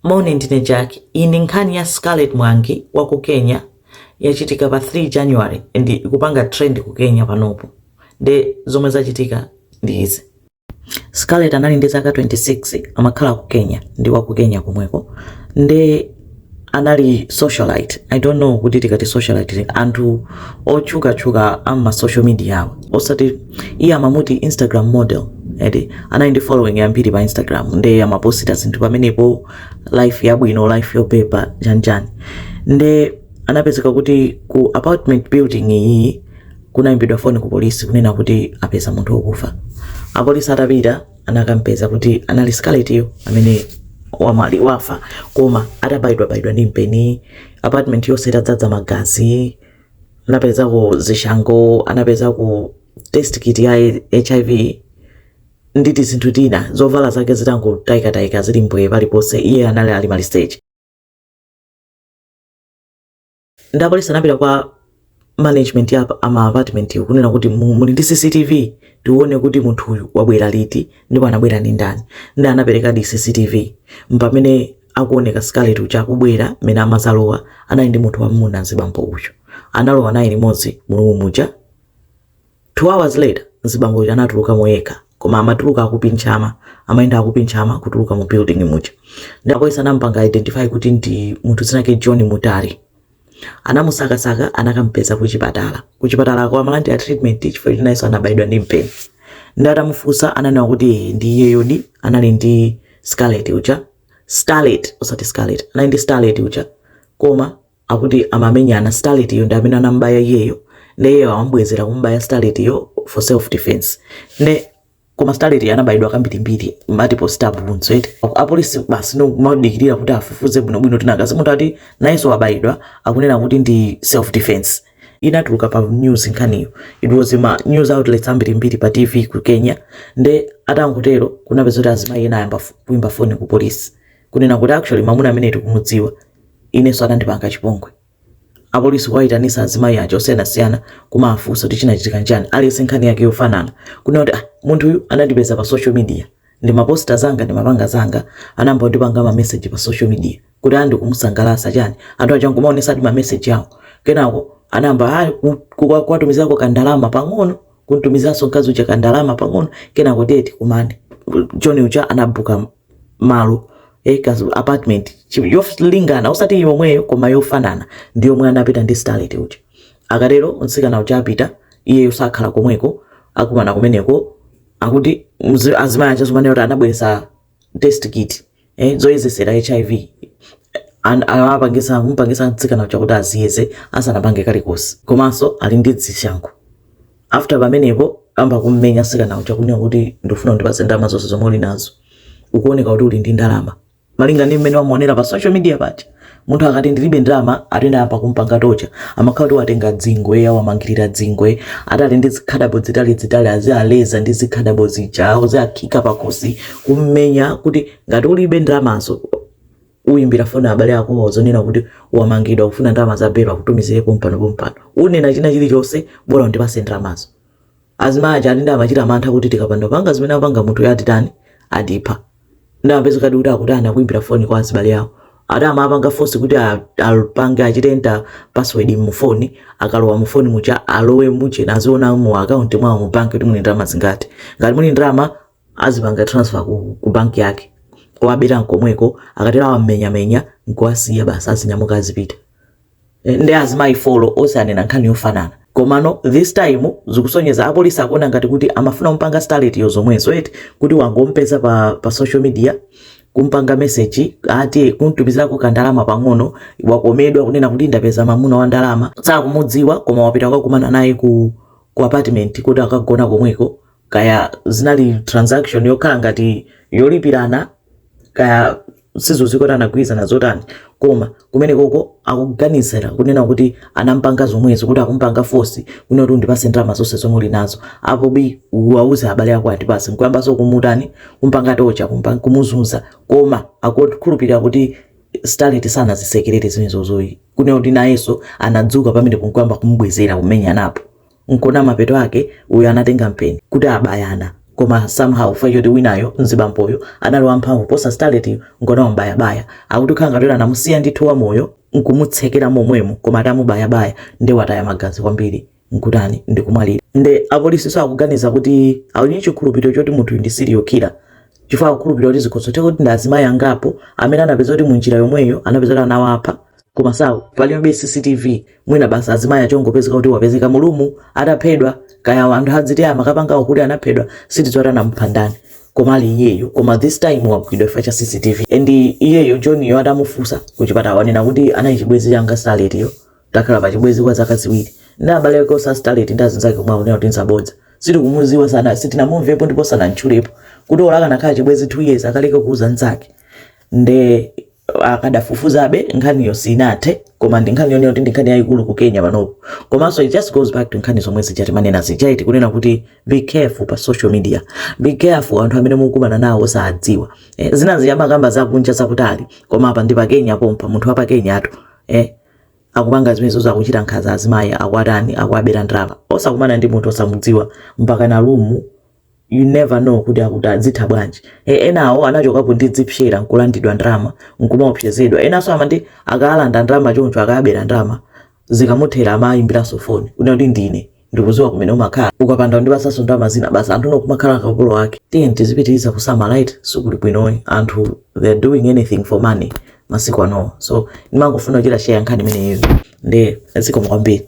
Moni, ndine Jack. Iyi ndi nkhani ya Scarlett Mwangi wa ku Kenya, yachitika pa 3 January and ikupanga trend ku Kenya panopo. Nde zomwe zachitika ndi izi. Scarlett anali ndi zaka 26, amakhala ku Kenya, ndi wa ku Kenya komweko. Nde anali socialite. I don't know kuti tikati socialite, anthu otchukatchuka ama social media awo, osati iye amamuti Instagram model eti. Anali ndi following yambiri pa Instagram, nde amaposita zinthu pamenepo, life yabwino, life yopepa, chanchani. Nde anapezeka kuti ku apartment building iyi kunayimbidwa foni ku polisi kunena kuti apeza munthu wokufa. Apolisi atapita anakampeza kuti anali Scarlett yo amene wamwali, wafa, koma atabayidwabayidwa ndi mpeni, apartment yonse itadzadza magazi. Anapezako zishango, anapezako test kit ya HIV ndi tizinthu tina, zovala zake zitangotayikatayika, zili mbwee paliponse, iye anali ali maliseche. Ndi apolisi anapita kwa management ya ama apartment yo kunena kuti muli ndi CCTV, tione kuti munthu uyu wabwera liti ndipo anabwera ndi ndani. Ndi anaperekadi CCTV, mpamene akuoneka Scarlett uja akubwera. Mmene amazalowa anali ndi munthu wamuna, mzibambo uyu analowa naye limodzi mu room muja. 2 hours later mzibambo uja anatuluka moyekha, koma amatuluka akupinchama, amayenda akupinchama kutuluka mu building muja. Ndi apolisi anampanga identify kuti ndi munthu dzina lake John Mutari. Anamusakasaka, anakampeza kuchipatala. Kuchipatalako amalandira treatment chifukwa choti nayenso anabayidwa ndi mpeni. Ndi atamufunsa ananena kuti ndi iyeyodi anali ndi Scarlett uja, Starlet osati Scarlett, anali ndi Starlet uja, koma akuti amamenyana. Starlet iyo ndi amene anambaya iyeyo, ndi iyeyo amabwezera kumbaya Starlet iyo for self defense. Nde koma Starlet anabayidwa kambirimbiri, multiple stab wounds eti. Apolisi basi nomadikirira kuti afufuze bwinobwino, tinakazi munthu ati nayenso wabayidwa, akunena kuti ndi self defense. Inatuluka pa news nkhaniyo, it was ma news outlets ambirimbiri pa TV ku Kenya. Nde atangotero kunapeza kuti azimayi ena ayamba kuimba foni ku polisi kunena kuti actually mwamuna amene tikumudziwa, inenso anandipanga chipongwe. Apolisi kuwayitanisa azimayi aja osiyanasiyana kumafunsa kuti chinachitika njani. Aliyense nkhani yake yofanana, kunena kuti ah, munthuyu anandipeza pa social media, ndimaposta zanga, ndimapanga zanga, anayamba kundipanga ma message pa social media kuti andi kumusangalasa chani. Anthu aja nkumaonesadi ma message awo. Kenako anayamba kuwatumizako kandalama pang'ono, kuntumizanso mkazi uja kandalama pang'ono. Kenako teti kumane. John uja anabuka malo apartment yolingana, osati yomweyo koma yofanana ndi yomwe anapita ndi Starlet uja. Akatero mtsikana uja apita, iyeyo sakhala komweko, akumana kumeneko. Akuti azimayi aja zomanena kuti anabweresa test kit zoyezesera HIV, amapangisa kumpangisa mtsikana uja kuti aziyeze asanapange kalikonse, komanso ali ndi zishango. After pamenepo amba kummenya mtsikana uja kunena kuti ndifuna undipatse ndalama zonse zomwe uli nazo, ukuoneka kuti uli ndi ndalama, malinga ndi mmene wamuonera pa social media paja. Munthu akati ndilibe ndalama, atenda apa kumpanga torture, amakhala kuti watenga dzingwe, awamangirira dzingwe, atali ndi zikhadabo zitali zitali, azialeza ndi zikhadabo zija, aziakhika pakosi, kummenya kuti ngati ulibe ndalamazo uyimbira foni abale ako zonena kuti wamangidwa, kufuna ndalama za belo, akutumizire pompano pompano, unena china chilichonse bola undipase ndalamazo. Azimayi aja ali ndi amachita mantha kuti tikapanda panga zimene apanga munthu yatitani, atipha. Ndamapezekadi kuti akutani, akuimbira foni kwa azibale awo. Ati amapanga force kuti apange achite enter password mu foni, akalowa mu foni muja alowe muchena, aziona mu account mwawo mu bank kuti muli ndalama zingati. Ngati muli ndalama azipanga transfer ku bank yake, kuwabera nkomweko. Akatero awamenyamenya nkuwasiya, basi azinyamuka azipita. Ndi azimayi four onse anena nkhani yofanana. Komano this time zikusonyeza apolisi akuona ngati kuti amafuna kumpanga Starlet yo zomwezo eti, kuti wangompeza pa social media, kumpanga message, ati kumtumizirako kandalama pang'ono, wakomedwa kunena kuti ndapeza mamuna wa ndalama, sakumudziwa, koma wapita kukakumana naye ku apartment kuti akagona komweko. Kaya zinali transaction yokhala ngati yolipirana, kaya sizozikoti anagwirizana zotani, koma kumene koko akuganizira kunena kuti anampanga zomwezo, kuti akumpanga force kunena kuti undipase ndalama zonse zomwe uli nazo, apo bi uwauze abale ako atipase, nkuyambanso kumutani, kumpanga torture, kumuzunza. Koma akukhulupirira kuti Starlet sanazisekerere zimenezozoyi, kunena kuti nayenso anadzuka pamene nkuyamba kumubwezera kumenya napo. Nkona mapeto ake uyo anatenga mpeni kuti abayana. Koma somehow chifukwa choti winayo, mzibamboyo, anali wamphamvu posa Starlet, ngonamubayabaya. Akuti khala ngati anamusiya ndithu wamoyo nkumutsekera momwemo, koma atamubayabaya ndi wataya magazi kwambiri, nkutani, ndikumwalira. Nde apolisi so akuganiza kuti ali ndi chikhulupiriro choti munthu ndi serial killer, chifukwa akukhulupirira kuti zikhozotheka kuti ndi azimayi angapo amene anapeza kuti munjira yomweyo anapeza kuti anawapha. Koma sawo palibe CCTV, mwina basi azimayi achongopezeka kuti wapezeka mu room ataphedwa, kaya anthu adziti amakapanga kuti anaphedwa, sitidziwa kuti anamupha ndani, koma ali iyeyo. Koma this time wagwidwa chifukwa cha CCTV. And iyeyo Johniyo atamufunsa kuchipatala, wanena kuti anali chibwenzi changa Starletiyo, takhala pa chibwenzi kwa zaka 2. Ndi abale ake osa Starlet ndi azinzake omwe akunena kuti nzabodza, sitikumuziwa sana, sitinamumvepo ndipo sanantchulepo. Kuti olo akanakhala chibwenzi 2 years, akaleke kuuza nzake? Nde akadafufuzabe, nkhaniyo sinathe. Koma ndi nkhani yonena kuti ndi nkhani yayikulu ku Kenya panopo. Komanso it just goes back to nkhani zomwe zija timanena zija, iti kunena kuti be careful pa social media, be careful anthu amene mukumana nawo osadziwa. Zina ziyamakamba zakunja zakutali, koma apa ndi pa Kenya pompa, munthu wa pa Kenya atu akupanga zimenezo, zakuchita nkhanza azimayi, akuatani, akuabera ndalama. Osakumana ndi munthu osamudziwa mpaka na room, you never know kuti akuti adzitha bwanji. Enawo anachokapo ndi zipsera, nkulandidwa ndalama, nkumaopsezedwa. Enanso amati akalanda ndalama choncho, akabera ndalama, zikamuthera amayimbiranso foni kunena kuti ndine ndikuziwa kumene umakhala, ukapanda kundipasanso ndalama zina, basi anthu nokumakhala akapolo ake. Tiye tizipitiriza kusamala, right? Sikuli bwinoyi, anthu they're doing anything for money masiku anowa. So ndimangofuna kuchita share nkhani imeneyo. Ndi zikomo kwambiri.